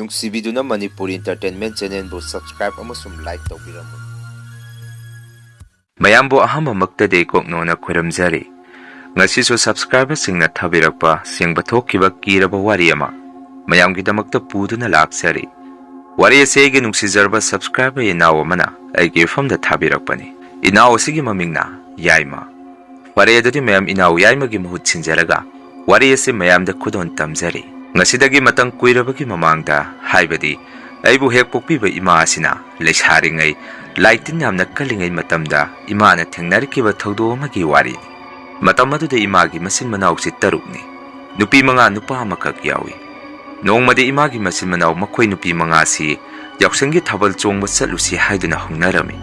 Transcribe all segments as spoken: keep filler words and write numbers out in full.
ꯅꯨꯡꯁꯤꯕꯤꯗꯨꯅ Manipur Entertainment Channelꯕꯨ subscribe ꯑꯃꯁꯨꯡ like ꯇꯧꯕꯤꯔꯝꯃꯨ꯫ ꯃꯌꯥꯝꯕꯨ ꯑꯍꯥꯟꯕꯃꯛꯇꯗꯤ ꯀꯣꯛꯅꯣꯅ ꯈꯣꯏꯔꯝꯖꯔꯤ꯫ ꯉꯁꯤꯁꯨ subscriberꯁꯤꯡꯅ ꯊꯥꯕꯤꯔꯛꯄ ꯁꯦꯡꯕ ꯊꯣꯛꯈꯤꯕ ꯀꯤꯔꯕ ꯋꯥꯔꯤ ꯑꯃ ꯃꯌꯥꯝꯒꯤꯗꯃꯛꯇ ꯄꯨꯗꯨꯅ ꯂꯥꯛꯆꯔꯤ꯫ ꯋꯥꯔꯤ ꯑꯁꯤ ꯑꯩꯒꯤ ꯅꯨꯡꯁꯤꯖꯔꯕ subscriber ꯏꯅꯥꯎ ꯑꯃꯅ ꯑꯩꯒꯤ ꯏꯐꯝꯗ ꯊꯥꯕꯤꯔꯛꯄꯅꯤ꯫ ꯏꯅꯥꯎ ꯑꯁꯤꯒꯤ ꯃꯃꯤꯡꯅ ꯌꯥꯏꯃ꯫ ꯐꯔꯦ, ꯑꯗꯨꯗꯤ ꯃꯌꯥꯝ ꯏꯅꯥꯎ ꯌꯥꯏꯃꯒꯤ ꯃꯍꯨꯠ ꯁꯤꯟꯖꯔꯒ ꯋꯥꯔꯤ ꯑꯁꯤ ꯃꯌꯥꯝꯗ ꯈꯨꯗꯣꯟ ꯇꯝꯖꯔꯤ꯫ ꯉꯁꯤꯗꯒꯤ ꯃꯇꯝ ꯀꯨꯏꯔꯕꯒꯤ ꯃꯃꯥꯡꯗ, ꯍꯥꯏꯕꯗꯤ ꯑꯩꯕꯨ ꯍꯦꯛ ꯄꯣꯛꯄꯤꯕ ꯏꯃꯥ ꯑꯁꯤꯅ ꯂꯩꯁꯥꯔꯤꯉꯩ, ꯂꯥꯏ ꯇꯤꯟ ꯌꯥꯝꯅ ꯀꯜꯂꯤꯉꯩ ꯃꯇꯝꯗ ꯏꯃꯥꯅ ꯊꯦꯡꯅꯔꯛꯈꯤꯕ ꯊꯧꯗꯣꯛ ꯑꯃꯒꯤ ꯋꯥꯔꯤꯅꯤ꯫ ꯃꯇꯝ ꯑꯗꯨꯗ ꯏꯃꯥꯒꯤ ꯃꯆꯤꯟ ꯃꯅꯥꯎꯁꯤ ꯇꯔꯨꯛꯅꯤ꯫ ꯅꯨꯄꯤ ꯃꯉꯥ, ꯅꯨꯄꯥ ꯑꯃꯈꯛ ꯌꯥꯎꯏ꯫ ꯅꯣꯡꯃꯗꯤ ꯏꯃꯥꯒꯤ ꯃꯆꯤꯟ ꯃꯅꯥꯎ ꯃꯈꯣꯏ ꯅꯨꯄꯤ ꯃꯉꯥꯁꯤ ꯌꯥꯎꯁꯪꯒꯤ ꯊꯥꯕꯜ ꯆꯣꯡꯕ ꯆꯠꯂꯨꯁꯤ ꯍꯥꯏꯗꯨꯅ ꯍꯧꯅꯔꯝꯃꯤ꯫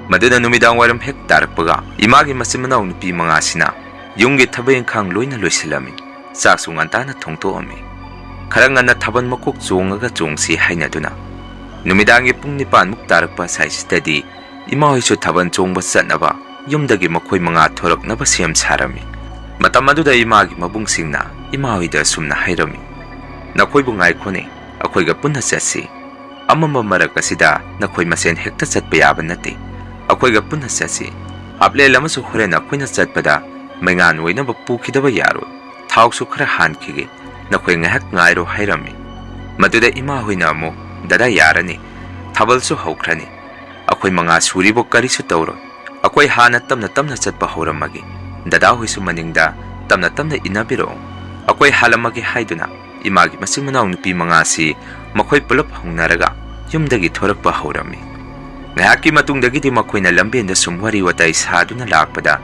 ꯃꯗꯨꯅ ꯅꯨꯃꯤꯗꯥꯡ ꯋꯥꯏꯔꯝ ꯍꯦꯛ ꯇꯥꯔꯛꯄꯒ ꯏꯃꯥꯒꯤ ꯃꯆꯤꯟ ꯃꯅꯥꯎ ꯅꯨꯄꯤ ꯃꯉꯥꯁꯤꯅ ꯌꯨꯝꯒꯤ ꯊꯕꯛ ꯏꯪꯈꯥꯡ ꯂꯣꯏꯅ ꯂꯣꯏꯁꯤꯜꯂꯝꯃꯤ꯫ ꯆꯥꯛꯁꯨ ꯉꯟꯇꯥꯅ ꯊꯣꯡꯇꯣꯛꯑꯝꯃꯤ꯫ ꯈꯔ ꯉꯟꯅ ꯊꯥꯕꯜ ꯃꯀꯣꯛ ꯆꯣꯡꯉꯒ ꯆꯣꯡꯁꯤ ꯍꯥꯏꯅꯗꯨꯅ ꯅꯨꯃꯤꯗꯥꯡꯒꯤ ꯄꯨꯡ ꯅꯤꯄꯥꯟꯃꯨꯛ ꯇꯥꯔꯛꯄ ꯁ꯭ꯋꯥꯏꯁꯤꯗꯗꯤ ꯏꯃꯥ ꯍꯣꯏꯁꯨ ꯊꯥꯕꯜ ꯆꯣꯡꯕ ꯆꯠꯅꯕ ꯌꯨꯝꯗꯒꯤ ꯃꯈꯣꯏ ꯃꯉꯥ ꯊꯣꯔꯛꯅꯕ ꯁꯦꯝ ꯁꯥꯔꯝꯃꯤ꯫ ꯃꯇꯝ ꯑꯗꯨꯗ ꯏꯃꯥꯒꯤ ꯃꯕꯨꯡꯁꯤꯡꯅ ꯏꯃꯥ ꯍꯣꯏꯗ ꯑꯁꯨꯝꯅ ꯍꯥꯏꯔꯝꯃꯤ, "ꯅꯈꯣꯏꯕꯨ ꯉꯥꯏꯈꯣꯅꯦ, ꯑꯩꯈꯣꯏꯒ ꯄꯨꯟꯅ ꯆꯠꯁꯤ꯫ ꯑꯃꯝꯕ ꯃꯔꯛ ꯑꯁꯤꯗ ꯅꯈꯣꯏ ꯃꯁꯦꯟ ꯍꯦꯛꯇ ꯆꯠꯄ ꯌꯥꯕ ꯅꯠꯇꯦ꯫ ꯑꯩꯈꯣꯏꯒ ꯄꯨꯟꯅ ꯆꯠꯁꯤ꯫ ꯍꯥꯞꯂꯦꯟ ꯑꯃꯁꯨ ꯍꯣꯔꯦꯟ ꯑꯩꯈꯣꯏꯅ ꯆꯠꯄꯗ ꯃꯩꯉꯥꯟ ꯑꯣꯏꯅꯕ ꯄꯨꯈꯤꯗꯕ ꯌꯥꯔꯣꯏ꯫ ꯊꯥꯎꯁꯨ ꯈꯔ ꯍꯥꯟꯈꯤꯒꯦ꯫ ꯅꯈꯣꯏ ꯉꯥꯏꯍꯥꯛ ꯉꯥꯏꯔꯣ," ꯍꯥꯏꯔꯝꯃꯤ꯫ ꯃꯗꯨꯗ ꯏꯃꯥ ꯍꯣꯏꯅ ꯑꯃꯨꯛ, "ꯗꯗꯥ, ꯌꯥꯔꯅꯤ, ꯊꯥꯕꯜꯁꯨ ꯍꯧꯈ꯭ꯔꯅꯤ꯫ ꯑꯩꯈꯣꯏ ꯃꯉꯥ ꯁꯨꯔꯤꯕꯣ ꯀꯔꯤꯁꯨ ꯇꯧꯔꯣꯏ꯫ ꯑꯩꯈꯣꯏ ꯍꯥꯟꯅ ꯇꯞꯅ ꯇꯞꯅ ꯆꯠꯄ ꯍꯧꯔꯝꯃꯒꯦ꯫ ꯗꯗꯥ ꯍꯣꯏꯁꯨ ꯃꯅꯤꯡꯗ ꯇꯞꯅ ꯇꯞꯅ ꯏꯟꯅꯕꯤꯔꯛꯑꯣ꯫ ꯑꯩꯈꯣꯏ ꯍꯥꯜꯂꯝꯃꯒꯦ," ꯍꯥꯏꯗꯨꯅ ꯏꯃꯥꯒꯤ ꯃꯆꯤꯟ ꯃꯅꯥꯎ ꯅꯨꯄꯤ ꯃꯉꯥꯁꯤ ꯃꯈꯣꯏ ꯄꯨꯂꯞ ꯍꯧꯅꯔꯒ ꯌꯨꯝꯗꯒꯤ ꯊꯣꯔꯛꯄ ꯍꯧꯔꯝꯃꯤ꯫ ꯉꯥꯏꯍꯥꯛꯀꯤ ꯃꯇꯨꯡꯗꯒꯤꯗꯤ ꯃꯈꯣꯏꯅ ꯂꯝꯕꯦꯟꯗ ꯁꯨꯝ ꯋꯥꯔꯤ ꯋꯥꯇꯥꯏ ꯁꯥꯗꯨꯅ ꯂꯥꯛꯄꯗ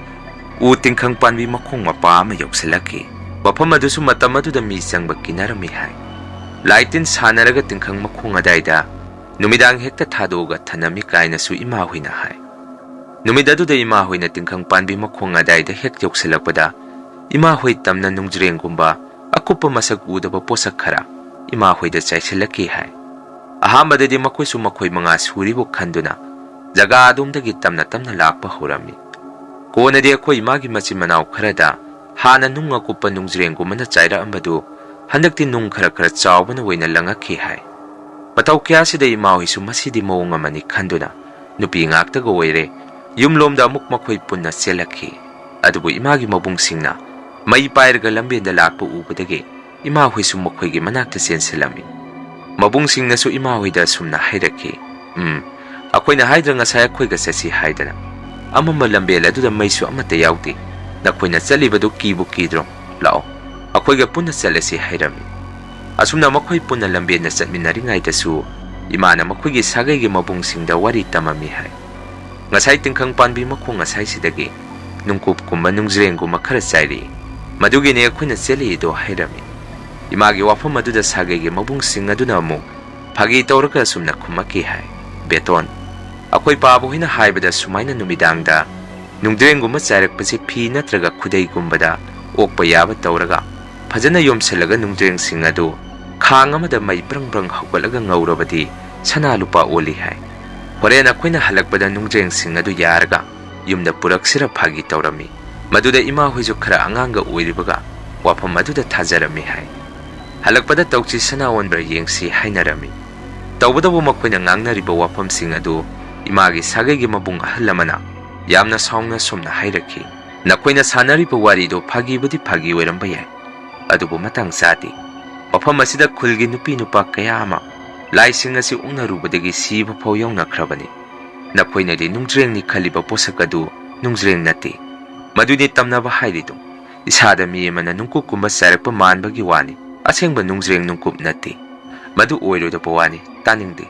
ꯎ ꯇꯤꯡꯈꯪ ꯄꯥꯟꯕꯤ ꯃꯈꯣꯡ ꯃꯄꯥ ꯑꯃ ꯌꯧꯁꯤꯜꯂꯛꯈꯤ꯫ ꯃꯐꯝ ꯑꯗꯨꯁꯨ ꯃꯇꯝ ꯑꯗꯨꯗ ꯃꯤ ꯆꯪꯕ ꯀꯤꯅꯔꯝꯃꯤ ꯍꯥꯏ꯫ ꯂꯥꯏ ꯇꯤꯟ ꯁꯥꯟꯅꯔꯒ ꯇꯤꯡꯈꯪ ꯃꯈꯣꯡ ꯑꯗꯥꯏꯗ ꯅꯨꯃꯤꯗꯥꯡ ꯍꯦꯛꯇ ꯊꯥꯗꯣꯛꯑꯒ ꯊꯅꯝꯃꯤ ꯀꯥꯏꯅꯁꯨ ꯏꯃꯥ ꯍꯣꯏꯅ ꯍꯥꯏ꯫ ꯅꯨꯃꯤꯠ ꯑꯗꯨꯗ ꯏꯃꯥ ꯍꯣꯏꯅ ꯇꯤꯡꯈꯪ ꯄꯥꯟꯕꯤ ꯃꯈꯣꯡ ꯑꯗꯥꯏꯗ ꯍꯦꯛ ꯌꯧꯁꯤꯜꯂꯛꯄꯗ ꯏꯃꯥ ꯍꯣꯏ ꯇꯝꯅ ꯅꯨꯡꯖ꯭ꯔꯦꯡꯒꯨꯝꯕ ꯑꯀꯨꯞꯄ ꯃꯁꯛ ꯎꯗꯕ ꯄꯣꯠꯁꯛ ꯈꯔ ꯏꯃꯥ ꯍꯣꯏꯗ ꯆꯥꯏꯁꯤꯜꯂꯛꯈꯤ ꯍꯥꯏ꯫ ꯑꯍꯥꯟꯕꯗꯗꯤ ꯃꯈꯣꯏꯁꯨ ꯃꯈꯣꯏ ꯃꯉꯥ ꯁꯨꯔꯤꯕꯨ ꯈꯟꯗꯨꯅ ꯖꯒꯥ ꯑꯗꯣꯝꯗꯒꯤ ꯇꯞꯅ ꯇꯞꯅ ꯂꯥꯛꯄ ꯍꯧꯔꯝꯃꯤ꯫ ꯀꯣꯟꯅꯗꯤ ꯑꯩꯈꯣꯏ ꯏꯃꯥꯒꯤ ꯃꯆꯤꯟ ꯃꯅꯥꯎ ꯈꯔꯗ ꯍꯥꯟꯅ ꯅꯨꯡ ꯑꯀꯨꯞꯄ ꯅꯨꯡꯖ꯭ꯔꯦꯡꯒꯨꯝꯕꯅ ꯆꯥꯏꯔꯛꯑꯝꯕꯗꯨ ꯍꯟꯗꯛꯇꯤ ꯅꯨꯡ ꯈꯔ ꯈꯔ ꯆꯥꯎꯕꯅ ꯑꯣꯏꯅ ꯂꯪꯉꯛꯈꯤ ꯍꯥꯏ꯫ ꯃꯇꯧ ꯀꯌꯥꯁꯤꯗ ꯏꯃꯥ ꯍꯣꯏꯁꯨ ꯃꯁꯤꯗꯤ ꯃꯑꯣꯡ ꯑꯃꯅꯤ ꯈꯟꯗꯨꯅ ꯅꯨꯄꯤ ꯉꯥꯛꯇꯒ ꯑꯣꯏꯔꯦ ꯌꯨꯝꯂꯣꯝꯗ ꯑꯃꯨꯛ ꯃꯈꯣꯏ ꯄꯨꯟꯅ ꯆꯦꯜꯂꯛꯈꯤ꯫ ꯑꯗꯨꯕꯨ ꯏꯃꯥꯒꯤ ꯃꯕꯨꯡꯁꯤꯡꯅ ꯃꯩ ꯄꯥꯏꯔꯒ ꯂꯝꯕꯦꯟꯗ ꯂꯥꯛꯄ ꯎꯕꯗꯒꯤ ꯏꯃꯥ ꯍꯣꯏꯁꯨ ꯃꯈꯣꯏꯒꯤ ꯃꯅꯥꯛꯇ ꯆꯦꯟꯁꯤꯜꯂꯝꯃꯤ꯫ ꯃꯕꯨꯡꯁꯤꯡꯅꯁꯨ ꯏꯃꯥ ꯍꯣꯏꯗ ꯑꯁꯨꯝꯅ ꯍꯥꯏꯔꯛꯈꯤ, "ꯎꯝ, ꯑꯩꯈꯣꯏꯅ ꯍꯥꯏꯗ꯭ꯔ ꯉꯁꯥꯏ ꯑꯩꯈꯣꯏꯒ ꯆꯠꯁꯤ ꯍꯥꯏꯗꯅ? ꯑꯃꯝꯕ ꯂꯝꯕꯦꯜ ꯑꯗꯨꯗ ꯃꯩꯁꯨ ꯑꯃꯠꯇ ꯌꯥꯎꯗꯦ꯫ ꯅꯈꯣꯏꯅ ꯆꯠꯂꯤꯕꯗꯨ ꯀꯤꯕꯨ ꯀꯤꯗ꯭ꯔꯣ? ꯂꯥꯛꯑꯣ, ꯑꯩꯈꯣꯏꯒ ꯄꯨꯟꯅ ꯆꯠꯂꯁꯤ" ꯍꯥꯏꯔꯝꯃꯤ꯫ ꯑꯁꯨꯝꯅ ꯃꯈꯣꯏ ꯄꯨꯟꯅ ꯂꯝꯕꯦꯟꯗ ꯆꯠꯃꯤꯟꯅꯔꯤꯉꯩꯗꯁꯨ ꯏꯃꯥꯅ ꯃꯈꯣꯏꯒꯤ ꯁꯥꯒꯩꯒꯤ ꯃꯕꯨꯡꯁꯤꯡꯗ ꯋꯥꯔꯤ ꯇꯝꯃꯝꯃꯤ ꯍꯥꯏ꯫ "ꯉꯁꯥꯏ ꯇꯤꯡꯈꯪ ꯄꯥꯟꯕꯤ ꯃꯈꯣꯡ ꯑꯁꯥꯏꯁꯤꯗꯒꯤ ꯅꯨꯡꯀꯨꯞꯀꯨꯝꯕ ꯅꯨꯡꯖ꯭ꯔꯦꯡꯒꯨꯝꯕ ꯈꯔ ꯆꯥꯏꯔꯛꯏ꯫ ꯃꯗꯨꯒꯤꯅꯦ ꯑꯩꯈꯣꯏꯅ ꯆꯦꯜꯂꯛꯏꯗꯣ" ꯍꯥꯏꯔꯝꯃꯤ꯫ ꯏꯃꯥꯒꯤ ꯋꯥꯐꯝ ꯑꯗꯨꯗ ꯁꯥꯒꯩꯒꯤ ꯃꯕꯨꯡꯁꯤꯡ ꯑꯗꯨꯅ ꯑꯃꯨꯛ ꯐꯥꯒꯤ ꯇꯧꯔꯒ ꯑꯁꯨꯝꯅ ꯈꯨꯝꯃꯛꯈꯤ ꯍꯥꯏ, "ꯕꯦꯇꯣꯟ, ꯑꯩꯈꯣꯏ ꯄꯥꯕ ꯍꯣꯏꯅ ꯍꯥꯏꯕꯗ ꯁꯨꯃꯥꯏꯅ ꯅꯨꯃꯤꯗꯥꯡꯗ ꯅꯨꯡꯗ꯭ꯔꯦꯡꯒꯨꯝꯕ ꯆꯥꯏꯔꯛꯄꯁꯦ ꯐꯤ ꯅꯠꯇ꯭ꯔꯒ ꯈꯨꯗꯩꯒꯨꯝꯕꯗ ꯑꯣꯛꯄ ꯌꯥꯕ ꯇꯧꯔꯒ ꯐꯖꯅ ꯌꯣꯝꯁꯤꯜꯂꯒ ꯅꯨꯡꯗ꯭ꯔꯦꯡꯁꯤꯡ ꯑꯗꯨ ꯈꯥꯡ ꯑꯃꯗ ꯃꯩ ꯕ꯭ꯔꯪ ꯕ꯭ꯔꯪ ꯍꯧꯒꯠꯂꯒ ꯉꯧꯔꯕꯗꯤ ꯁꯅꯥ ꯂꯨꯄꯥ ꯑꯣꯜꯂꯤ ꯍꯥꯏ꯫ ꯍꯣꯔꯦꯟ ꯑꯩꯈꯣꯏꯅ ꯍꯜꯂꯛꯄꯗ ꯅꯨꯡꯗ꯭ꯔꯦꯡꯁꯤꯡ ꯑꯗꯨ ꯌꯥꯔꯒ ꯌꯨꯝꯗ ꯄꯨꯔꯛꯁꯤꯔ" ꯐꯥꯒꯤ ꯇꯧꯔꯝꯃꯤ꯫ ꯃꯗꯨꯗ ꯏꯃꯥ ꯍꯣꯏꯁꯨ ꯈꯔ ꯑꯉꯥꯡꯒ ꯑꯣꯏꯔꯤꯕꯒ ꯋꯥꯐꯝ ꯑꯗꯨꯗ ꯊꯥꯖꯔꯝꯃꯤ ꯍꯥꯏ꯫ ꯍꯜꯂꯛꯄꯗ ꯇꯧꯁꯤ ꯁꯅꯥ ꯑꯣꯟꯕ꯭ꯔꯥ ꯌꯦꯡꯁꯤ ꯍꯥꯏꯅꯔꯝꯃꯤ꯫ ꯇꯧꯕꯇꯕꯨ ꯃꯈꯣꯏꯅ ꯉꯥꯡꯅꯔꯤꯕ ꯋꯥꯐꯝꯁꯤꯡ ꯑꯗꯨ ꯏꯃꯥꯒꯤ ꯁꯥꯒꯩꯒꯤ ꯃꯕꯨꯡ ꯑꯍꯜ ꯑꯃꯅ ꯌꯥꯝꯅ ꯁꯥꯎꯅ ꯁꯨꯝꯅ ꯍꯥꯏꯔꯛꯈꯤ, "ꯅꯈꯣꯏꯅ ꯁꯥꯟꯅꯔꯤꯕ ꯋꯥꯔꯤꯗꯨ ꯐꯥꯒꯤꯕꯨꯗꯤ ꯐꯥꯒꯤ ꯑꯣꯏꯔꯝꯕ ꯌꯥꯏ, ꯑꯗꯨꯕꯨ ꯃꯇꯥꯡ ꯆꯥꯗꯦ꯫ ꯃꯐꯝ ꯑꯁꯤꯗ ꯈꯨꯜꯒꯤ ꯅꯨꯄꯤ ꯅꯨꯄꯥ ꯀꯌꯥ ꯑꯃ ꯂꯥꯏꯁꯤꯡ ꯑꯁꯤ ꯑꯣꯛꯅꯔꯨꯕꯗꯒꯤ ꯁꯤꯕ ꯐꯥꯎ ꯌꯥꯎꯅꯈ꯭ꯔꯕꯅꯤ꯫ ꯅꯈꯣꯏꯅꯗꯤ ꯅꯨꯡꯖ꯭ꯔꯦꯡꯅꯤ ꯈꯜꯂꯤꯕ ꯄꯣꯠꯁꯛ ꯑꯗꯨ ꯅꯨꯡꯖ꯭ꯔꯦꯡ ꯅꯠꯇꯦ꯫ ꯃꯗꯨꯗꯤ ꯇꯝꯅꯕ ꯍꯥꯏꯔꯤꯗꯨ ꯏꯁꯥꯗ ꯃꯤ ꯑꯃꯅ ꯅꯨꯡꯀꯨꯞꯀꯨꯝꯕ ꯆꯥꯏꯔꯛꯄ ꯃꯥꯟꯕꯒꯤ ꯋꯥꯅꯤ꯫ ꯑꯁꯦꯡꯕ ꯅꯨꯡꯖ꯭ꯔꯦꯡ ꯅꯨꯡꯀꯨꯞ ꯅꯠꯇꯦ꯫ ꯃꯗꯨ ꯑꯣꯏꯔꯣꯏꯗꯕ ꯋꯥꯅꯤ, ꯇꯥꯅꯤꯡꯗꯦ꯫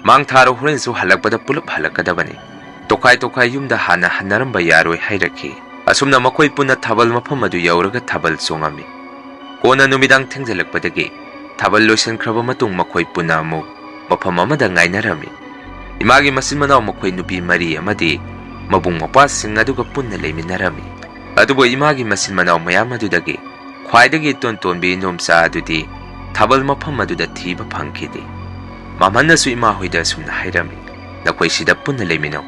ꯃꯥꯡ ꯊꯥꯔꯣ, ꯍꯣꯔꯦꯟꯁꯨ ꯍꯜꯂꯛꯄꯗ ꯄꯨꯂꯞ ꯍꯜꯂꯛꯀꯗꯕꯅꯤ꯫ ꯇꯣꯈꯥꯏ ꯇꯣꯈꯥꯏ ꯌꯨꯝꯗ ꯍꯥꯟꯅ ꯍꯟꯅꯔꯝꯕ ꯌꯥꯔꯣꯏ" ꯍꯥꯏꯔꯛꯈꯤ꯫ ꯑꯁꯨꯝꯅ ꯃꯈꯣꯏ ꯄꯨꯟꯅ ꯊꯥꯕꯜ ꯃꯐꯝ ꯑꯗꯨ ꯌꯧꯔꯒ ꯊꯥꯕꯜ ꯆꯣꯡꯉꯝꯃꯤ꯫ ꯀꯣꯟꯅ ꯅꯨꯃꯤꯗꯥꯡ ꯊꯦꯡꯖꯤꯜꯂꯛꯄꯗꯒꯤ ꯊꯥꯕꯜ ꯂꯣꯏꯁꯤꯟꯈ꯭ꯔꯕ ꯃꯇꯨꯡ ꯃꯈꯣꯏ ꯄꯨꯟꯅ ꯑꯃꯨꯛ ꯃꯐꯝ ꯑꯃꯗ ꯉꯥꯏꯅꯔꯝꯃꯤ꯫ ꯏꯃꯥꯒꯤ ꯃꯆꯤꯟ ꯃꯅꯥꯎ ꯃꯈꯣꯏ ꯅꯨꯄꯤ ꯃꯔꯤ ꯑꯃꯗꯤ ꯃꯕꯨꯡ ꯃꯧꯄ꯭ꯋꯥꯁꯤꯡ ꯑꯗꯨꯒ ꯄꯨꯟꯅ ꯂꯩꯃꯤꯟꯅꯔꯝꯃꯤ꯫ ꯑꯗꯨꯕꯨ ꯏꯃꯥꯒꯤ ꯃꯆꯤꯟ ꯃꯅꯥꯎ ꯃꯌꯥꯝ ꯑꯗꯨꯗꯒꯤ ꯈ꯭ꯋꯥꯏꯗꯒꯤ ꯏꯇꯣꯟ ꯇꯣꯟꯕꯤ ꯏꯟꯗꯣꯝꯆꯥ ꯑꯗꯨꯗꯤ ꯊꯥꯕꯜ ꯃꯐꯝ ꯑꯗꯨꯗ ꯊꯤꯕ ꯐꯪꯈꯤꯗꯦ꯫ ꯃꯃꯟꯅꯁꯨ ꯏꯃꯥ ꯍꯣꯏꯗ ꯑꯁꯨꯝꯅ ꯍꯥꯏꯔꯝꯃꯤ, "ꯅꯈꯣꯏ ꯁꯤꯗ ꯄꯨꯟꯅ ꯂꯩꯃꯤꯟꯅꯧ꯫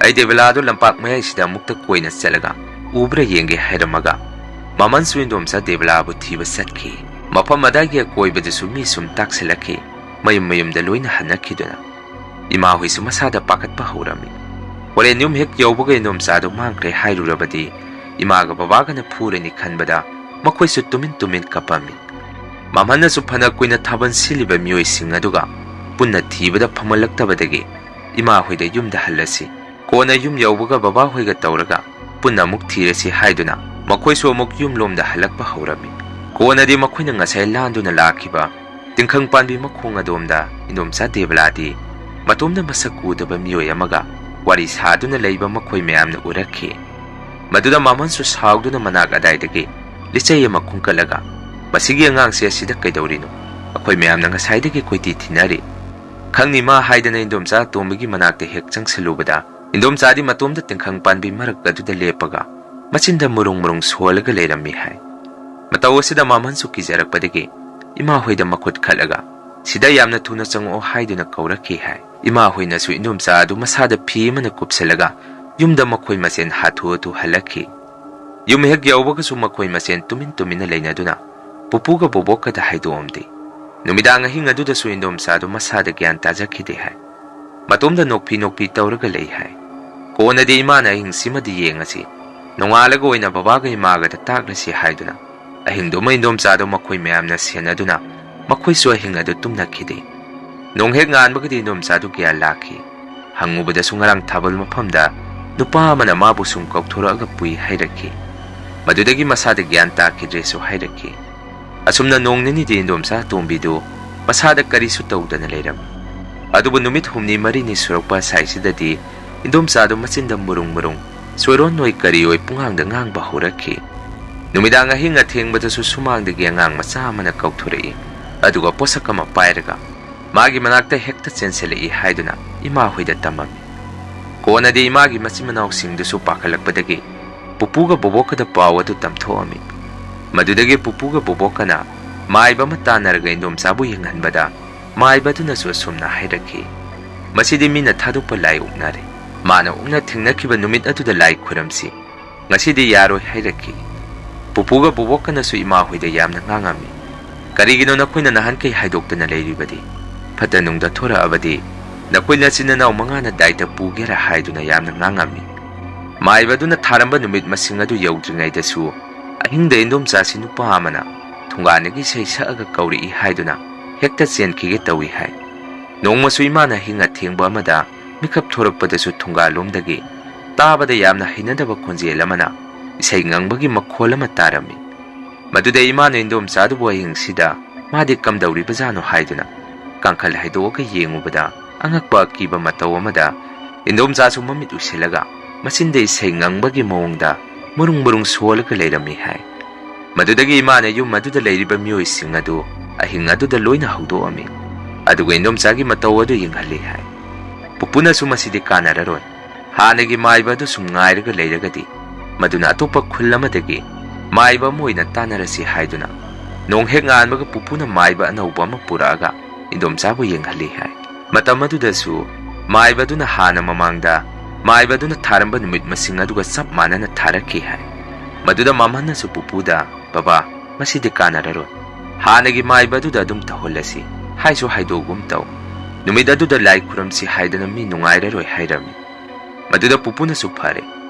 ꯑꯩ ꯗꯦꯕꯂꯥꯗꯣ ꯂꯝꯄꯥꯛ ꯃꯌꯥꯏꯁꯤꯗ ꯑꯃꯨꯛꯇ ꯀꯣꯏꯅ ꯆꯠꯂꯒ ꯎꯕ꯭ꯔꯥ ꯌꯦꯡꯒꯦ" ꯍꯥꯏꯔꯝꯃꯒ ꯃꯃꯟꯁꯨ ꯏꯟꯗꯣꯝꯆꯥ ꯗꯦꯕꯂꯥꯕꯨ ꯊꯤꯕ ꯆꯠꯈꯤ꯫ ꯃꯐꯝ ꯑꯗꯥꯏꯒꯤ ꯑꯀꯣꯏꯕꯗꯁꯨ ꯃꯤ ꯁꯨꯝ ꯇꯥꯛꯁꯤꯜꯂꯛꯈꯤ꯫ ꯃꯌꯨꯝ ꯃꯌꯨꯝꯗ ꯂꯣꯏꯅ ꯍꯟꯅꯈꯤꯗꯨꯅ ꯏꯃꯥꯍꯣꯏꯁꯨ ꯃꯁꯥꯗ ꯄꯥꯈꯠꯄ ꯍꯧꯔꯝꯃꯤ꯫ ꯍꯣꯔꯦꯟ ꯌꯨꯝ ꯍꯦꯛ ꯌꯧꯕꯒ ꯏꯟꯗꯣꯝꯆꯥꯗꯨ ꯃꯥꯡꯈ꯭ꯔꯦ ꯍꯥꯏꯔꯨꯔꯕꯗꯤ ꯏꯃꯥꯒ ꯕꯕꯥꯒꯅ ꯐꯨꯔꯅꯤ ꯈꯟꯕꯗ ꯃꯈꯣꯏꯁꯨ ꯇꯨꯃꯤꯟ ꯇꯨꯃꯤꯟ ꯀꯞꯄꯝꯃꯤ꯫ ꯃꯃꯟꯅꯁꯨ ꯐꯅ ꯀꯨꯏꯅ ꯊꯥꯕꯜ ꯁꯤꯜꯂꯤꯕ ꯃꯤꯑꯣꯏꯁꯤꯡ ꯑꯗꯨꯒ ꯄꯨꯟꯅ ꯊꯤꯕꯗ ꯐꯪꯍꯜꯂꯛꯇꯕꯗꯒꯤ ꯏꯃꯥꯍꯣꯏꯗ ꯌꯨꯝꯗ ꯍꯜꯂꯁꯤ, ꯀꯣꯟꯅ ꯌꯨꯝ ꯌꯧꯕꯒ ꯕꯕꯥꯍꯣꯏꯒ ꯇꯧꯔꯒ ꯄꯨꯟꯅ ꯑꯃꯨꯛ ꯊꯤꯔꯁꯤ ꯍꯥꯏꯗꯨꯅ ꯃꯈꯣꯏꯁꯨ ꯑꯃꯨꯛ ꯌꯨꯝꯂꯣꯝꯗ ꯍꯜꯂꯛꯄ ꯍꯧꯔꯝꯃꯤ꯫ ꯀꯣꯟꯅꯗꯤ ꯃꯈꯣꯏꯅ ꯉꯁꯥꯏ ꯂꯥꯟꯗꯨꯅ ꯂꯥꯛꯈꯤꯕ ꯇꯤꯡꯈꯪ ꯄꯥꯟꯕꯤ ꯃꯈꯣꯡ ꯑꯗꯣꯝꯗ ꯏꯟꯗꯣꯝꯆꯥ ꯗꯦꯕꯂꯥꯗꯤ ꯃꯇꯣꯝꯗ ꯃꯁꯛ ꯎꯗꯕ ꯃꯤꯑꯣꯏ ꯑꯃꯒ ꯋꯥꯔꯤ ꯁꯥꯗꯨꯅ ꯂꯩꯕ ꯃꯈꯣꯏ ꯃꯌꯥꯝꯅ ꯎꯔꯛꯈꯤ꯫ ꯃꯗꯨꯗ ꯃꯃꯟꯁꯨ ꯁꯥꯎꯗꯨꯅ ꯃꯅꯥꯛ ꯑꯗꯥꯏꯗꯒꯤ ꯂꯤꯆꯩ ꯑꯃ ꯈꯨꯟꯀꯠꯂꯒ, "ꯃꯁꯤꯒꯤ ꯑꯉꯥꯡꯁꯦ ꯑꯁꯤꯗ ꯀꯩꯗꯧꯔꯤꯅꯣ? ꯑꯩꯈꯣꯏ ꯃꯌꯥꯝꯅ ꯉꯁꯥꯏꯗꯒꯤ ꯀꯣꯏꯊꯤ ꯊꯤꯅꯔꯤ꯫ ꯈꯪꯅꯤ ꯃꯥ" ꯍꯥꯏꯗꯅ ꯏꯟꯗꯣꯝꯆꯥ ꯑꯇꯣꯝꯕꯒꯤ ꯃꯅꯥꯛꯇ ꯍꯦꯛ ꯆꯪꯁꯤꯜꯂꯨꯕꯗ, ꯏꯟꯗꯣꯝꯆꯥꯗꯤ ꯃꯇꯣꯝꯗ ꯇꯤꯡꯈꯪ ꯄꯥꯟꯕꯤ ꯃꯔꯛ ꯑꯗꯨꯗ ꯂꯦꯞꯄꯒ ꯃꯆꯤꯟꯗ ꯃꯨꯔꯨꯡ ꯃꯨꯔꯨꯡ ꯁꯣꯜꯂꯒ ꯂꯩꯔꯝꯃꯤ ꯍꯥꯏ꯫ ꯃꯇꯧ ꯑꯁꯤꯗ ꯃꯃꯟꯁꯨ ꯀꯤꯖꯔꯛꯄꯗꯒꯤ ꯏꯃꯥꯍꯣꯏꯗ ꯃꯈꯨꯠ ꯈꯠꯂꯒ, "ꯁꯤꯗ ꯌꯥꯝꯅ ꯊꯨꯅ ꯆꯪꯉꯛꯑꯣ" ꯍꯥꯏꯗꯨꯅ ꯀꯧꯔꯛꯈꯤ ꯍꯥꯏ꯫ ꯏꯃꯥꯍꯣꯏꯅꯁꯨ ꯏꯟꯗꯣꯝꯆꯥ ꯑꯗꯨ ꯃꯁꯥꯗ ꯐꯤ ꯑꯃꯅ ꯀꯨꯞꯁꯤꯜꯂꯒ ꯌꯨꯝꯗ ꯃꯈꯣꯏ ꯃꯁꯦꯟ ꯍꯥꯊꯨ ꯍꯥꯊꯨ ꯍꯜꯂꯛꯈꯤ꯫ ꯌꯨꯝ ꯍꯦꯛ ꯌꯧꯕꯒꯁꯨ ꯃꯈꯣꯏ ꯃꯁꯦꯟ ꯇꯨꯃꯤꯟ ꯇꯨꯃꯤꯟꯅ ꯂꯩꯅꯗꯨꯅ ꯄꯨꯄꯨꯒ ꯕꯣꯕꯣꯛꯀꯗ ꯍꯥꯏꯗꯣꯛꯑꯝꯗꯦ꯫ ꯅꯨꯃꯤꯗꯥꯡ ꯑꯍꯤꯡ ꯑꯗꯨꯗꯁꯨ ꯏꯟꯗꯣꯝꯆꯥꯗꯨ ꯃꯁꯥꯗ ꯒ꯭ꯌꯥꯟ ꯇꯥꯖꯈꯤꯗꯦ ꯍꯥꯏ꯫ ꯃꯇꯣꯝꯗ ꯅꯣꯛꯐꯤ ꯅꯣꯛꯐꯤ ꯇꯧꯔꯒ ꯂꯩ ꯍꯥꯏ꯫ ꯀꯣꯟꯅꯗꯤ ꯏꯃꯥꯅ ꯑꯍꯤꯡꯁꯤꯃꯗꯤ ꯌꯦꯡꯉꯁꯤ, ꯅꯣꯡꯉꯥꯜꯂꯒ ꯑꯣꯏꯅ ꯕꯕꯥꯒ ꯏꯃꯥꯒꯗ ꯇꯥꯛꯂꯁꯤ ꯍꯥꯏꯗꯨꯅ ꯑꯍꯤꯡꯗꯨꯃ ꯏꯟꯗꯣꯝꯆꯥꯗꯨ ꯃꯈꯣꯏ ꯃꯌꯥꯝꯅ ꯁꯦꯟꯅꯗꯨꯅ ꯃꯈꯣꯏꯁꯨ ꯑꯍꯤꯡ ꯑꯗꯨ ꯇꯨꯝꯅꯈꯤꯗꯦ꯫ ꯅꯣꯡ ꯍꯦꯛ ꯉꯥꯟꯕꯒꯗꯤ ꯏꯟꯗꯣꯝꯆꯥꯗꯨ ꯒ꯭ꯌꯥꯟ ꯂꯥꯛꯈꯤ꯫ ꯍꯪꯉꯨꯕꯗꯁꯨ ꯉꯔꯥꯡ ꯊꯥꯕꯜ ꯃꯐꯝꯗ ꯅꯨꯄꯥ ꯑꯃꯅ ꯃꯥꯕꯨ ꯁꯨꯝ ꯀꯧꯊꯣꯔꯛꯑꯒ ꯄꯨꯏ ꯍꯥꯏꯔꯛꯈꯤ꯫ ꯃꯗꯨꯗꯒꯤ ꯃꯁꯥꯗ ꯒ꯭ꯌꯥꯟ ꯇꯥꯈꯤꯗ꯭ꯔꯦꯁꯨ ꯍꯥꯏꯔꯛꯈꯤ꯫ ꯑꯁꯨꯝꯅ ꯅꯣꯡ ꯅꯤꯅꯤꯗꯤ ꯏꯟꯗꯣꯝꯆꯥ ꯑꯇꯣꯝꯕꯤꯗꯨ ꯃꯁꯥꯗ ꯀꯔꯤꯁꯨ ꯇꯧꯗꯅ ꯂꯩꯔꯝꯃꯤ꯫ ꯑꯗꯨꯕꯨ ꯅꯨꯃꯤꯠ ꯍꯨꯝꯅꯤ ꯃꯔꯤꯅꯤ ꯁꯨꯔꯛꯄ ꯑꯁꯥꯏꯁꯤꯗꯗꯤ ꯏꯟꯗꯣꯝꯆꯥꯗꯨ ꯃꯆꯤꯟꯗ ꯃꯨꯔꯨꯡ ꯃꯨꯔꯨꯡ ꯆꯣꯏꯔꯣꯟ ꯑꯣꯏ ꯀꯔꯤ ꯑꯣꯏ ꯄꯨꯡꯉꯥꯡꯗ ꯉꯥꯡꯕ ꯍꯧꯔꯛꯈꯤ꯫ ꯅꯨꯃꯤꯗꯥꯡ ꯑꯍꯤꯡ ꯑꯊꯦꯡꯕꯗꯁꯨ ꯁꯨꯃꯥꯡꯗꯒꯤ ꯑꯉꯥꯡ ꯃꯆꯥ ꯑꯃꯅ ꯀꯧꯊꯣꯔꯛꯏ, ꯑꯗꯨꯒ ꯄꯣꯠꯁꯛ ꯑꯃ ꯄꯥꯏꯔꯒ ꯃꯥꯒꯤ ꯃꯅꯥꯛꯇ ꯍꯦꯛꯇ ꯆꯦꯟꯁꯤꯜꯂꯛꯏ ꯍꯥꯏꯗꯨꯅ ꯏꯃꯥꯍꯣꯏꯗ ꯇꯝꯃꯝꯃꯤ꯫ ꯀꯣꯟꯅꯗꯤ ꯏꯃꯥꯒꯤ ꯃꯆꯤꯟ ꯃꯅꯥꯎꯁꯤꯡꯗꯨꯁꯨ ꯄꯥꯈꯠꯂꯛꯄꯗꯒꯤ ꯄꯨꯄꯨꯒ ꯕꯣꯕꯣꯛꯀꯗ ꯄꯥꯎ ꯑꯗꯨ ꯇꯝꯊꯣꯛꯑꯝꯃꯤ꯫ ꯃꯗꯨꯗꯒꯤ ꯄꯨꯄꯨꯒ ꯕꯣꯕꯣꯛꯀꯅ ꯃꯥꯏꯕ ꯑꯃ ꯇꯥꯟꯅꯔꯒ ꯏꯟꯗꯣꯝꯆꯥꯕꯨ ꯌꯦꯡꯍꯟꯕꯗ ꯃꯥꯏꯕ ꯑꯗꯨꯅꯁꯨ ꯑꯁꯨꯝꯅ ꯍꯥꯏꯔꯛꯈꯤ, "ꯃꯁꯤꯗꯤ ꯃꯤꯅ ꯊꯥꯗꯣꯛꯄ ꯂꯥꯏ ꯑꯣꯛꯅꯔꯦ꯫ ꯃꯥꯅ ꯑꯣꯛꯅ ꯊꯦꯡꯅꯈꯤꯕ ꯅꯨꯃꯤꯠ ꯑꯗꯨꯗ ꯂꯥꯏ ꯈꯨꯔꯝꯁꯤ꯫ ꯉꯁꯤꯗꯤ ꯌꯥꯔꯣꯏ" ꯍꯥꯏꯔꯛꯈꯤ꯫ ꯄꯨꯄꯨꯒ ꯕꯣꯕꯣꯛꯀꯅꯁꯨ ꯏꯃꯥꯍꯣꯏꯗ ꯌꯥꯝꯅ ꯉꯥꯡꯉꯝꯃꯤ꯫ "ꯀꯔꯤꯒꯤꯅꯣ ꯅꯈꯣꯏꯅ ꯅꯍꯥꯟꯈꯩ ꯍꯥꯏꯗꯣꯛꯇꯅ ꯂꯩꯔꯤꯕꯗꯤ? ꯐꯠꯇ ꯅꯨꯡꯗ ꯊꯣꯔꯛꯑꯕꯗꯤ ꯅꯈꯣꯏ ꯅꯆꯤꯟ ꯅꯅꯥꯎ ꯃꯉꯥꯅ ꯗꯥꯏꯇ ꯄꯨꯒꯦꯔꯥ ꯍꯥꯏꯗꯨꯅ ꯌꯥꯝꯅ ꯉꯥꯡꯉꯝꯃꯤ꯫ ꯃꯥꯏꯕ ꯑꯗꯨꯅ ꯊꯥꯔꯝꯕ ꯅꯨꯃꯤꯠ ꯃꯁꯤꯡ ꯑꯗꯨ ꯌꯧꯗ꯭ꯔꯤꯉꯩꯗꯁꯨ ꯑꯍꯤꯡꯗ ꯏꯟꯗꯣꯝꯆꯥꯁꯤ ꯅꯨꯄꯥ ꯑꯃꯅ ꯊꯣꯡꯒꯥꯟꯗꯒꯤ ꯏꯁꯩ ꯁꯛꯑꯒ ꯀꯧꯔꯛꯏ ꯍꯥꯏꯗꯨꯅ ꯍꯦꯛꯇ ꯆꯦꯟꯈꯤꯒꯦ ꯇꯧꯏ ꯍꯥꯏ꯫ ꯅꯣꯡꯃꯁꯨ ꯏꯃꯥꯅ ꯑꯍꯤꯡ ꯑꯊꯦꯡꯕ ꯑꯃꯗ ꯃꯤꯀꯞ ꯊꯣꯔꯛꯄꯗꯁꯨ ꯊꯣꯡꯒꯥꯜꯂꯣꯝꯗꯒꯤ ꯇꯥꯕꯗ ꯌꯥꯝꯅ ꯍꯩꯅꯗꯕ ꯈꯣꯟꯖꯦꯜ ꯑꯃꯅ ꯏꯁꯩ ꯉꯪꯕꯒꯤ ꯃꯈꯣꯜ ꯑꯃ ꯇꯥꯔꯝꯃꯤ꯫ ꯃꯗꯨꯗ ꯏꯃꯥꯅ ꯏꯟꯗꯣꯝꯆꯥꯗꯨꯕꯨ ꯑꯍꯤꯡꯁꯤꯗ ꯃꯥꯗꯤ ꯀꯝꯗꯧꯔꯤꯕꯖꯥꯠꯅꯣ ꯍꯥꯏꯗꯨꯅ ꯀꯥꯡꯈꯜ ꯍꯥꯏꯗꯣꯛꯑꯒ ꯌꯦꯡꯉꯨꯕꯗ ꯑꯉꯛꯄ ꯑꯀꯤꯕ ꯃꯇꯧ ꯑꯃꯗ ꯏꯟꯗꯣꯝꯆꯥꯁꯨ ꯃꯃꯤꯠ ꯎꯏꯁꯤꯜꯂꯒ ꯃꯆꯤꯟꯗ ꯏꯁꯩ ꯉꯪꯕꯒꯤ ꯃꯑꯣꯡꯗ ꯃꯔꯨꯡ ꯃꯔꯨꯡ ꯁꯣꯜꯂꯒ ꯂꯩꯔꯝꯃꯤ ꯍꯥꯏ꯫ ꯃꯗꯨꯗꯒꯤ ꯏꯃꯥꯅ ꯌꯨꯝ ꯑꯗꯨꯗ ꯂꯩꯔꯤꯕ ꯃꯤꯑꯣꯏꯁꯤꯡ ꯑꯗꯨ ꯑꯍꯤꯡ ꯑꯗꯨꯗ ꯂꯣꯏꯅ ꯍꯧꯗꯣꯛꯑꯝꯃꯤ꯫ ꯑꯗꯨꯒ ꯏꯟꯗꯣꯝꯆꯥꯒꯤ ꯃꯇꯧ ꯑꯗꯨ ꯌꯦꯡꯍꯜꯂꯤ ꯍꯥꯏ꯫ ꯄꯨꯄꯨꯅꯁꯨ ꯃꯁꯤꯗꯤ ꯀꯥꯟꯅꯔꯔꯣꯏ, ꯍꯥꯟꯅꯒꯤ ꯃꯥꯏꯕ ꯑꯗꯨ ꯁꯨꯝ ꯉꯥꯏꯔꯒ ꯂꯩꯔꯒꯗꯤ ꯃꯗꯨꯅ ꯑꯇꯣꯞꯄ ꯈꯨꯜ ꯑꯃꯗꯒꯤ ꯃꯥꯏꯕ ꯑꯃ ꯑꯣꯏꯅ ꯇꯥꯟꯅꯔꯁꯤ ꯍꯥꯏꯗꯨꯅ ꯅꯣꯡ ꯍꯦꯛ ꯉꯥꯟꯕꯒ ꯄꯨꯄꯨꯅ ꯃꯥꯏꯕ ꯑꯅꯧꯕ ꯑꯃ ꯄꯨꯔꯛꯑꯒ ꯏꯟꯗꯣꯝꯆꯥꯕꯨ ꯌꯦꯡꯍꯜꯂꯤ ꯍꯥꯏ꯫ ꯃꯇꯝ ꯑꯗꯨꯗꯁꯨ ꯃꯥꯏꯕ ꯑꯗꯨꯅ ꯍꯥꯟꯅ ꯃꯃꯥꯡꯗ ꯃꯥꯏꯕ ꯑꯗꯨꯅ ꯊꯥꯔꯝꯕ ꯅꯨꯃꯤꯠ ꯃꯁꯤꯡ ꯑꯗꯨꯒ ꯆꯞ ꯃꯥꯟꯅꯅ ꯊꯥꯔꯛꯈꯤ ꯍꯥꯏ꯫ ꯃꯗꯨꯗ ꯃꯝꯍꯟꯅꯁꯨ ꯄꯨꯄꯨꯗ, "ꯕꯕꯥ, ꯃꯁꯤꯗꯤ ꯀꯥꯟꯅꯔꯔꯣꯏ, ꯍꯥꯟꯅꯒꯤ ꯃꯥꯏꯕ ꯑꯗꯨꯗ ꯑꯗꯨꯝ ꯇꯧꯍꯜꯂꯁꯤ, ꯍꯥꯏꯁꯨ ꯍꯥꯏꯗꯣꯛꯒꯨꯝ ꯇꯧ, ꯅꯨꯃꯤꯠ ꯑꯗꯨꯗ ꯂꯥꯏ ꯈꯨꯔꯝꯁꯤ ꯍꯥꯏꯗꯅ ꯃꯤ ꯅꯨꯡꯉꯥꯏꯔꯔꯣꯏ" ꯍꯥꯏꯔꯝꯃꯤ꯫ ꯃꯗꯨꯗ ꯄꯨꯄꯨꯅꯁꯨ, "ꯐꯔꯦ,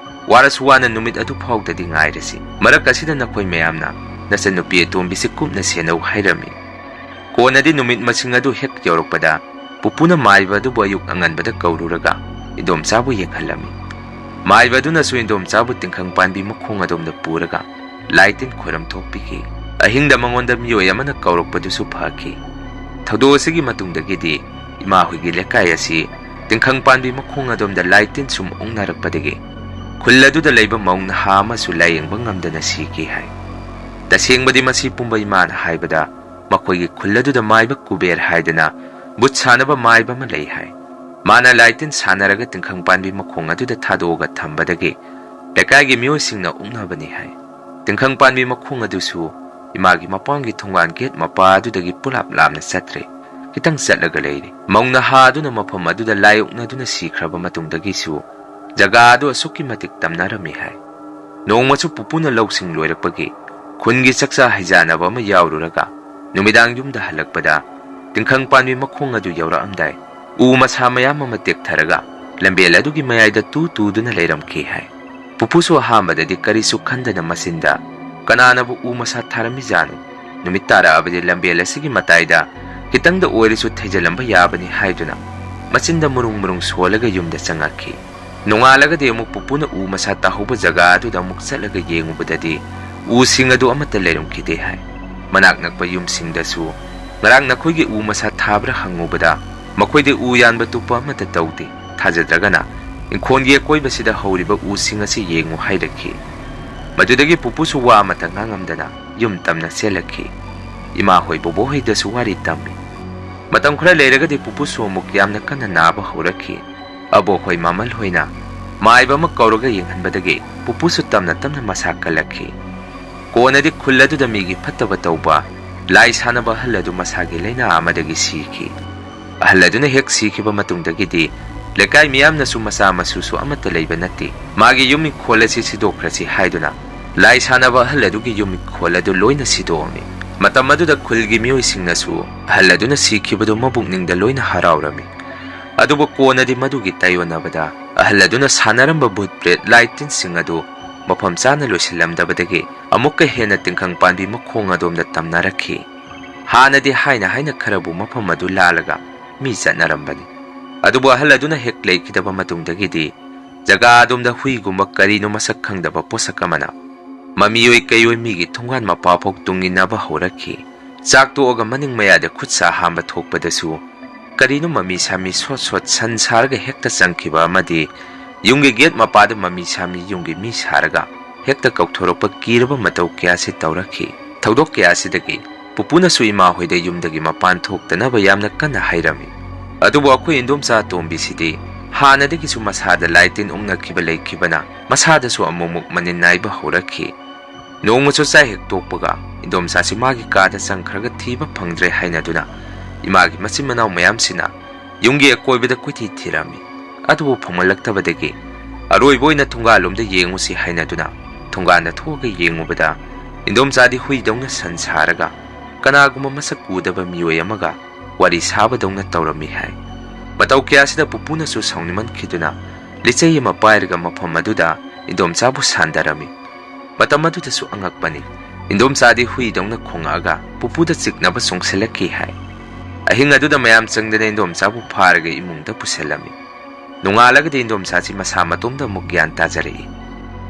ꯋꯥꯔꯁꯨ ꯋꯥꯅ ꯅꯨꯃꯤꯠ ꯑꯗꯨ ꯐꯥꯎꯗꯗꯤ ꯉꯥꯏꯔꯁꯤ, ꯃꯔꯛ ꯑꯁꯤꯗ ꯅꯈꯣꯏ ꯃꯌꯥꯝꯅ ꯅꯆꯟꯅꯨꯄꯤ ꯑꯇꯣꯝꯕꯤꯁꯤ ꯀꯨꯞꯅ ꯁꯦꯟꯅꯧ" ꯍꯥꯏꯔꯝꯃꯤ꯫ ꯀꯣꯟꯅꯗꯤ ꯅꯨꯃꯤꯠ ꯃꯁꯤꯡ ꯑꯗꯨ ꯍꯦꯛ ꯌꯧꯔꯛꯄꯗ ꯄꯨꯄꯨꯅ ꯃꯥꯏꯕ ꯑꯗꯨꯕꯨ ꯑꯌꯨꯛ ꯑꯉꯟꯕꯗ ꯀꯧꯔꯨꯔꯒ ꯏꯟꯗꯣꯝꯆꯥꯕꯨ ꯌꯦꯡꯍꯜꯂꯝꯃꯤ꯫ ꯃꯥꯏꯕ ꯑꯗꯨꯅꯁꯨ ꯏꯟꯗꯣꯝꯆꯥꯕꯨ ꯇꯤꯡꯈꯪ ꯄꯥꯟꯕꯤ ꯃꯈꯣꯡ ꯑꯗꯣꯝꯗ ꯄꯨꯔꯒ ꯂꯥꯏ ꯇꯤꯟ ꯈꯣꯏꯔꯝ ꯊꯣꯛꯄꯤꯈꯤ꯫ ꯑꯍꯤꯡꯗ ꯃꯉꯣꯟꯗ ꯃꯤꯑꯣꯏ ꯑꯃꯅ ꯀꯧꯔꯛꯄꯗꯨꯁꯨ ꯐꯈꯤ꯫ ꯊꯧꯗꯣꯛ ꯑꯁꯤꯒꯤ ꯃꯇꯨꯡꯗꯒꯤꯗꯤ ꯏꯃꯥ ꯍꯣꯏꯒꯤ ꯂꯩꯀꯥꯏ ꯑꯁꯤ ꯇꯤꯡꯈꯪ ꯄꯥꯟꯕꯤ ꯃꯈꯣꯡ ꯑꯗꯣꯝꯗ ꯂꯥꯏ ꯇꯤꯟ ꯁꯨꯝ ꯑꯣꯛꯅꯔꯛꯄꯗꯒꯤ ꯈꯨꯜ ꯑꯗꯨꯗ ꯂꯩꯕ ꯃꯧ ꯅꯍꯥ ꯑꯃꯁꯨ ꯂꯥꯏꯌꯦꯡꯕ ꯉꯝꯗꯅ ꯁꯤꯈꯤ ꯍꯥꯏ꯫ ꯇꯁꯦꯡꯕꯗꯤ ꯃꯁꯤ ꯄꯨꯝꯕ ꯏꯃꯥꯅ ꯍꯥꯏꯕꯗ ꯃꯈꯣꯏꯒꯤ ꯈꯨꯜ ꯑꯗꯨꯗ ꯃꯥꯏꯕ ꯀꯨꯕꯦꯔ ꯍꯥꯏꯗꯅ ꯕꯨꯠ ꯁꯥꯟꯅꯕ ꯃꯥꯏꯕ ꯑꯃ ꯂꯩ ꯍꯥꯏ꯫ ꯃꯥꯅ ꯂꯥꯏ ꯇꯤꯟ ꯁꯥꯟꯅꯔꯒ ꯇꯤꯡꯈꯪ ꯄꯥꯟꯕꯤ ꯃꯈꯣꯡ ꯑꯗꯨꯗ ꯊꯥꯗꯣꯛꯑꯒ ꯊꯝꯕꯗꯒꯤ ꯂꯩꯀꯥꯏꯒꯤ ꯃꯤꯑꯣꯏꯁꯤꯡꯅ ꯑꯣꯛꯅꯕꯅꯤ ꯍꯥꯏ꯫ ꯇꯤꯡꯈꯪ ꯄꯥꯟꯕꯤ ꯃꯈꯣꯡ ꯑꯗꯨꯁꯨ ꯏꯃꯥꯒꯤ ꯃꯄꯥꯝꯒꯤ ꯊꯣꯡꯒꯥꯟ ꯒꯦꯠ ꯃꯄꯥ ꯑꯗꯨꯗꯒꯤ ꯄꯨꯂꯥꯞ ꯂꯥꯞꯅ ꯆꯠꯇ꯭ꯔꯦ, ꯈꯤꯇꯪ ꯆꯠꯂꯒ ꯂꯩꯔꯦ꯫ ꯃꯧ ꯅꯍꯥ ꯑꯗꯨꯅ ꯃꯐꯝ ꯑꯗꯨꯗ ꯂꯥꯏ ꯑꯣꯛꯅꯗꯨꯅ ꯁꯤꯈ꯭ꯔꯕ ꯃꯇꯨꯡꯗꯒꯤꯁꯨ ꯖꯒꯥ ꯑꯗꯨ ꯑꯁꯨꯛꯀꯤ ꯃꯇꯤꯛ ꯇꯝꯅꯔꯝꯃꯤ ꯍꯥꯏ꯫ ꯅꯣꯡꯃꯁꯨ ꯄꯨꯄꯨꯅ ꯂꯧꯁꯤꯡ ꯂꯣꯏꯔꯛꯄꯒꯤ ꯈꯨꯟꯒꯤ ꯆꯥꯛꯆꯥ ꯍꯩꯖꯥꯟꯅꯕ ꯑꯃ ꯌꯥꯎꯔꯨꯔꯒ ꯅꯨꯃꯤꯗꯥꯡ ꯌꯨꯝꯗ ꯍꯜꯂꯛꯄꯗ ꯇꯤꯡꯈꯪ ꯄꯥꯟꯕꯤ ꯃꯈꯣꯡ ꯑꯗꯨ ꯌꯧꯔꯛꯑꯝꯗꯥꯏ, ꯎ ꯃꯁꯥ ꯃꯌꯥꯝ ꯑꯃ ꯇꯦꯛꯊꯔꯒ ꯂꯝꯕꯦꯜ ꯑꯗꯨꯒꯤ ꯃꯌꯥꯏꯗ ꯇꯨ ꯇꯨꯗꯨꯅ ꯂꯩꯔꯝꯈꯤ ꯍꯥꯏ꯫ ꯄꯨꯄꯨꯁꯨ ꯑꯍꯥꯟꯕꯗꯗꯤ ꯀꯔꯤꯁꯨ ꯈꯟꯗꯅ ꯃꯆꯤꯟꯗ, "ꯀꯅꯥꯅꯕꯨ ꯎ ꯃꯁꯥ ꯊꯥꯔꯝꯃꯤꯖꯥꯠꯅꯣ? ꯅꯨꯃꯤꯠ ꯇꯥꯔꯛꯑꯕꯗꯤ ꯂꯝꯕꯦꯜ ꯑꯁꯤꯒꯤ ꯃꯇꯥꯏꯗ ꯈꯤꯇꯪꯗ ꯑꯣꯏꯔꯁꯨ ꯊꯩꯖꯤꯜꯂꯝꯕ ꯌꯥꯕꯅꯤ" ꯍꯥꯏꯗꯨꯅ ꯃꯆꯤꯟꯗ ꯃꯔꯨꯡ ꯃꯔꯨꯡ ꯁꯣꯜꯂꯒ ꯌꯨꯝꯗ ꯆꯪꯉꯛꯈꯤ꯫ ꯅꯣꯡꯉꯥꯜꯂꯒꯗꯤ ꯑꯃꯨꯛ ꯄꯨꯄꯨꯅ ꯎ ꯃꯁꯥ ꯇꯥꯍꯧꯕ ꯖꯒꯥ ꯑꯗꯨꯗ ꯑꯃꯨꯛ ꯆꯠꯂꯒ ꯌꯦꯡꯉꯨꯕꯗꯗꯤ ꯎꯁꯤꯡ ꯑꯗꯨ ꯑꯃꯠꯇ ꯂꯩꯔꯝꯈꯤꯗꯦ ꯍꯥꯏ꯫ ꯃꯅꯥꯛ ꯅꯛꯄ ꯌꯨꯝꯁꯤꯡꯗꯁꯨ ꯉꯔꯥꯡ ꯅꯈꯣꯏꯒꯤ ꯎ ꯃꯁꯥ ꯊꯥꯕ꯭ꯔꯥ ꯍꯪꯉꯨꯕꯗ ꯃꯈꯣꯏꯗꯤ ꯎ ꯌꯥꯟꯕ ꯇꯨꯞꯄ ꯑꯃꯠꯇ ꯇꯧꯗꯦ, ꯊꯥꯖꯗ꯭ꯔꯒꯅ ꯏꯪꯈꯣꯜꯒꯤ ꯑꯀꯣꯏꯕꯁꯤꯗ ꯍꯧꯔꯤꯕ ꯎꯁꯤꯡ ꯑꯁꯤ ꯌꯦꯡꯉꯨ ꯍꯥꯏꯔꯛꯈꯤ꯫ ꯃꯗꯨꯗꯒꯤ ꯄꯨꯄꯨꯁꯨ ꯋꯥ ꯑꯃꯠꯇ ꯉꯥꯡꯉꯝꯗꯅ ꯌꯨꯝ ꯇꯝꯅ ꯆꯦꯜꯂꯛꯈꯤ꯫ ꯏꯃꯥ ꯍꯣꯏ ꯕꯣꯕꯣ ꯍꯣꯏꯗꯁꯨ ꯋꯥꯔꯤ ꯇꯝꯃꯤ꯫ ꯃꯇꯝ ꯈꯔ ꯂꯩꯔꯒꯗꯤ ꯄꯨꯄꯨꯁꯨ ꯑꯃꯨꯛ ꯌꯥꯝꯅ ꯀꯟꯅ ꯅꯥꯕ ꯍꯧꯔꯛꯈꯤ꯫ ꯑꯕꯣꯛ ꯍꯣꯏ ꯃꯃꯜ ꯍꯣꯏꯅ ꯃꯥꯏꯕ ꯑꯃ ꯀꯧꯔꯒ ꯌꯦꯡꯍꯟꯕꯗꯒꯤ ꯄꯨꯄꯨꯁꯨ ꯇꯞꯅ ꯇꯞꯅ ꯃꯁꯥ ꯀꯜꯂꯛꯈꯤ꯫ ꯀꯣꯟꯅꯗꯤ ꯈꯨꯜ ꯑꯗꯨꯗ ꯃꯤꯒꯤ ꯐꯠꯇꯕ ꯇꯧꯕ, ꯂꯥꯏ ꯁꯥꯟꯅꯕ ꯑꯍꯜ ꯑꯗꯨ ꯃꯁꯥꯒꯤ ꯂꯥꯏꯅꯥ ꯑꯃꯗꯒꯤ ꯁꯤꯈꯤ꯫ ꯑꯍꯜ ꯑꯗꯨꯅ ꯍꯦꯛ ꯁꯤꯈꯤꯕ ꯃꯇꯨꯡꯗꯒꯤꯗꯤ ꯂꯩꯀꯥꯏ ꯃꯤꯌꯥꯝꯅꯁꯨ ꯃꯆꯥ ꯃꯁꯨꯁꯨ ꯑꯃꯠꯇ ꯂꯩꯕ ꯅꯠꯇꯦ, ꯃꯥꯒꯤ ꯌꯨꯝ ꯏꯪꯈꯣꯜ ꯑꯁꯤ ꯁꯤꯗꯣꯛꯈ꯭ꯔꯁꯤ ꯍꯥꯏꯗꯨꯅ ꯂꯥꯏ ꯁꯥꯟꯅꯕ ꯑꯍꯜ ꯑꯗꯨꯒꯤ ꯌꯨꯝ ꯏꯪꯈꯣꯜ ꯑꯗꯨ ꯂꯣꯏꯅ ꯁꯤꯗꯣꯛꯑꯝꯃꯤ꯫ ꯃꯇꯝ ꯑꯗꯨꯗ ꯈꯨꯜꯒꯤ ꯃꯤꯑꯣꯏꯁꯤꯡꯅꯁꯨ ꯑꯍꯜ ꯑꯗꯨꯅ ꯁꯤꯈꯤꯕꯗꯨ ꯃꯕꯨꯛꯅꯤꯡꯗ ꯂꯣꯏꯅ ꯍꯔꯥꯎꯔꯝꯃꯤ꯫ ꯑꯗꯨꯕꯨ ꯀꯣꯟꯅꯗꯤ ꯃꯗꯨꯒꯤ ꯇꯥꯏꯑꯣꯟꯅꯕꯗ ꯑꯍꯜ ꯑꯗꯨꯅ ꯁꯥꯟꯅꯔꯝꯕ ꯚꯨꯠ ꯄ꯭ꯔꯦꯠ ꯂꯥꯏ ꯇꯤꯟꯁꯤꯡ ꯑꯗꯨ ꯃꯐꯝ ꯆꯥꯅ ꯂꯣꯏꯁꯤꯜꯂꯝꯗꯕꯗꯒꯤ ꯑꯃꯨꯛꯀ ꯍꯦꯟꯅ ꯇꯤꯡꯈꯪ ꯄꯥꯟꯕꯤ ꯃꯈꯣꯡ ꯑꯗꯣꯝꯗ ꯇꯝꯅꯔꯛꯈꯤ꯫ ꯍꯥꯟꯅꯗꯤ ꯍꯥꯏꯅ ꯍꯥꯏꯅ ꯈꯔꯕꯨ ꯃꯐꯝ ꯑꯗꯨ ꯂꯥꯜꯂꯒ ꯃꯤ ꯆꯠꯅꯔꯝꯕꯅꯤ꯫ ꯑꯗꯨꯕꯨ ꯑꯍꯜ ꯑꯗꯨꯅ ꯍꯦꯛ ꯂꯩꯈꯤꯗꯕ ꯃꯇꯨꯡꯗꯒꯤꯗꯤ ꯖꯒꯥ ꯑꯗꯣꯝꯗ ꯍꯨꯏꯒꯨꯝꯕ ꯀꯔꯤꯅꯣ ꯃꯁꯛ ꯈꯪꯗꯕ ꯄꯣꯠꯁꯛ ꯑꯃꯅ ꯃꯃꯤꯑꯣꯏ ꯀꯩꯑꯣꯏ ꯃꯤꯒꯤ ꯊꯣꯡꯒꯥꯟ ꯃꯄꯥ ꯐꯥꯎ ꯇꯨꯡꯏꯟꯅꯕ ꯍꯧꯔꯛꯈꯤ꯫ ꯆꯥꯛ ꯇꯣꯛꯑꯒ ꯃꯅꯤꯡ ꯃꯌꯥꯗ ꯈꯨꯠ ꯁꯥ ꯍꯥꯝꯕ ꯊꯣꯛꯄꯗꯁꯨ ꯀꯔꯤꯅꯣ ꯃꯃꯤ ꯁꯥꯃꯤ ꯁꯣꯠ ꯁꯣꯠ ꯁꯟ ꯁꯥꯔꯒ ꯍꯦꯛꯇ ꯆꯪꯈꯤꯕ ꯑꯃꯗꯤ ꯌꯨꯝꯒꯤ ꯒꯦꯠ ꯃꯄꯥꯗ ꯃꯃꯤ ꯁꯥꯃꯤ ꯌꯨꯝꯒꯤ ꯃꯤ ꯁꯥꯔꯒ ꯍꯦꯛꯇ ꯀꯧꯊꯣꯔꯛꯄ ꯀꯤꯔꯕ ꯃꯇꯧ ꯀꯌꯥꯁꯤ ꯇꯧꯔꯛꯈꯤ꯫ ꯊꯧꯗꯣꯛ ꯀꯌꯥꯁꯤꯗꯒꯤ ꯄꯨꯄꯨꯅꯁꯨ ꯏꯃꯥ ꯍꯣꯏꯗ ꯌꯨꯝꯗꯒꯤ ꯃꯄꯥꯟ ꯊꯣꯛꯇꯅꯕ ꯌꯥꯝꯅ ꯀꯟꯅ ꯍꯥꯏꯔꯝꯃꯤ꯫ ꯑꯗꯨꯕꯨ ꯑꯩꯈꯣꯏ ꯏꯟꯗꯣꯝꯆꯥ ꯑꯇꯣꯝꯕꯤꯁꯤꯗꯤ ꯍꯥꯟꯅꯗꯒꯤꯁꯨ ꯃꯁꯥꯗ ꯂꯥꯏ ꯇꯤꯟ ꯑꯣꯛꯅꯈꯤꯕ ꯂꯩꯈꯤꯕꯅ ꯃꯁꯥꯗꯁꯨ ꯑꯃꯨꯛꯃꯨꯛ ꯃꯅꯤꯟ ꯅꯥꯏꯕ ꯍꯧꯔꯛꯈꯤ꯫ ꯅꯣꯡꯃꯁꯨ ꯆꯥꯛ ꯍꯦꯛ ꯇꯣꯛꯄꯒ ꯏꯟꯗꯣꯝꯆꯥꯁꯤ ꯃꯥꯒꯤ ꯀꯥꯗ ꯆꯪꯈ꯭ꯔꯒ ꯊꯤꯕ ꯐꯪꯗ꯭ꯔꯦ ꯍꯥꯏꯅꯗꯨꯅ ꯏꯃꯥꯒꯤ ꯃꯆꯤꯟ ꯃꯅꯥꯎ ꯃꯌꯥꯝꯁꯤꯅ ꯌꯨꯝꯒꯤ ꯑꯀꯣꯏꯕꯗ ꯀꯣꯏꯊꯤ ꯊꯤꯔꯝꯃꯤ꯫ ꯑꯗꯨꯕꯨ ꯐꯪꯍꯜꯂꯛꯇꯕꯗꯒꯤ ꯑꯔꯣꯏꯕ ꯑꯣꯏꯅ ꯊꯣꯡꯒꯥꯜꯂꯣꯝꯗ ꯌꯦꯡꯉꯨꯁꯤ ꯍꯥꯏꯅꯗꯨꯅ ꯊꯣꯡꯒꯥꯜꯗ ꯊꯣꯛꯑꯒ ꯌꯦꯡꯉꯨꯕꯗ ꯏꯟꯗꯣꯝꯆꯥꯗꯤ ꯍꯨꯏꯗꯧꯅ ꯁꯟ ꯁꯥꯔꯒ ꯀꯅꯥꯒꯨꯝꯕ ꯃꯁꯛ ꯎꯗꯕ ꯃꯤꯑꯣꯏ ꯑꯃꯒ ꯋꯥꯔꯤ ꯁꯥꯕꯗꯧꯅ ꯇꯧꯔꯝꯃꯤ ꯍꯥꯏ꯫ ꯃꯇꯧ ꯀꯌꯥꯁꯤꯗ ꯄꯨꯄꯨꯅꯁꯨ ꯁꯥꯎꯅꯤꯡꯃꯟꯈꯤꯗꯨꯅ ꯂꯤꯆꯩ ꯑꯃ ꯄꯥꯏꯔꯒ ꯃꯐꯝ ꯑꯗꯨꯗ ꯏꯟꯗꯣꯝꯆꯥꯕꯨ ꯁꯥꯟꯗꯔꯝꯃꯤ꯫ ꯃꯇꯝ ꯑꯗꯨꯗꯁꯨ ꯑꯉꯛꯄꯅꯤ, ꯏꯟꯗꯣꯝꯆꯥꯗꯤ ꯍꯨꯏꯗꯧꯅ ꯈꯣꯡꯉꯛꯑꯒ ꯄꯨꯄꯨꯗ ꯆꯤꯛꯅꯕ ꯆꯣꯡꯁꯤꯜꯂꯛꯈꯤ ꯍꯥꯏ꯫ ꯑꯍꯤꯡ ꯑꯗꯨꯗ ꯃꯌꯥꯝ ꯆꯪꯗꯅ ꯏꯟꯗꯣꯝꯆꯥꯕꯨ ꯐꯥꯔꯒ ꯏꯃꯨꯡꯗ ꯄꯨꯁꯤꯜꯂꯝꯃꯤ꯫ ꯅꯣꯡꯉꯥꯜꯂꯒꯗꯤ ꯏꯟꯗꯣꯝꯆꯥꯁꯤ ꯃꯁꯥ ꯃꯇꯣꯝꯗ ꯑꯃꯨꯛ ꯒ꯭ꯌꯥꯟ ꯇꯥꯖꯔꯛꯏ꯫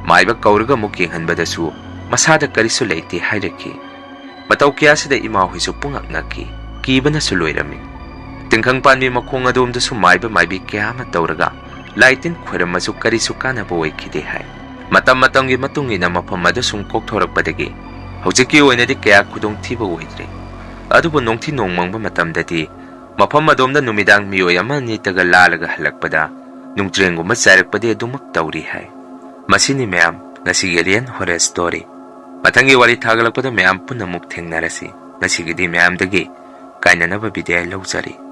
ꯃꯥꯏꯕ ꯀꯧꯔꯒ ꯑꯃꯨꯛ ꯌꯦꯡꯍꯟꯕꯗꯁꯨ ꯃꯁꯥꯗ ꯀꯔꯤꯁꯨ ꯂꯩꯇꯦ ꯍꯥꯏꯔꯛꯈꯤ꯫ ꯃꯇꯧ ꯀꯌꯥꯁꯤꯗ ꯏꯃꯥ ꯍꯣꯏꯁꯨ ꯄꯨꯡꯉꯛ ꯉꯛꯈꯤ, ꯀꯤꯕꯅꯁꯨ ꯂꯣꯏꯔꯝꯃꯤ꯫ ꯇꯤꯡꯈꯪ ꯄꯥꯟꯕꯤ ꯃꯈꯣꯡ ꯑꯗꯣꯝꯗꯁꯨ ꯃꯥꯏꯕ ꯃꯥꯏꯕꯤ ꯀꯌꯥ ꯑꯃ ꯇꯧꯔꯒ ꯂꯥꯏ ꯇꯤꯟ ꯈꯣꯏꯔꯝꯃꯁꯨ ꯀꯔꯤꯁꯨ ꯀꯥꯟꯅꯕ ꯑꯣꯏꯈꯤꯗꯦ ꯍꯥꯏ꯫ ꯃꯇꯝ ꯃꯇꯝꯒꯤ ꯃꯇꯨꯡ ꯏꯟꯅ ꯃꯐꯝ ꯑꯗꯨ ꯁꯨꯝ ꯀꯣꯛꯊꯣꯔꯛꯄꯗꯒꯤ ꯍꯧꯖꯤꯛꯀꯤ ꯑꯣꯏꯅꯗꯤ ꯀꯌꯥ ꯈꯨꯗꯣꯡꯊꯤꯕ ꯑꯣꯏꯗ꯭ꯔꯦ꯫ ꯑꯗꯨꯕꯨ ꯅꯣꯡꯊꯤ ꯅꯣꯡꯃꯪꯕ ꯃꯇꯝꯗꯗꯤ ꯃꯐꯝ ꯑꯗꯣꯝꯗ ꯅꯨꯃꯤꯗꯥꯡ ꯃꯤꯑꯣꯏ ꯑꯃ ꯑꯅꯤꯇꯒ ꯂꯥꯜꯂꯒ ꯍꯜꯂꯛꯄꯗ ꯅꯨꯡꯇ꯭ꯔꯦꯡꯒꯨꯝꯕ ꯆꯥꯏꯔꯛꯄꯗꯤ ꯑꯗꯨꯃꯛ ꯇꯧꯔꯤ ꯍꯥꯏ꯫ ꯃꯁꯤꯅꯤ ꯃꯌꯥꯝ ꯉꯁꯤꯒꯤ Alien Horror Story꯫ ꯃꯊꯪꯒꯤ ꯋꯥꯔꯤ ꯊꯥꯒꯠꯂꯛꯄꯗ ꯃꯌꯥꯝ ꯄꯨꯟꯅ ꯑꯃꯨꯛ ꯊꯦꯡꯅꯔꯁꯤ꯫ ꯉꯁꯤꯒꯤꯗꯤ ꯃꯌꯥꯝꯗꯒꯤ ꯀꯥꯏꯅꯅꯕ ꯕꯤꯗꯥꯏ ꯂꯧꯖꯔꯤ꯫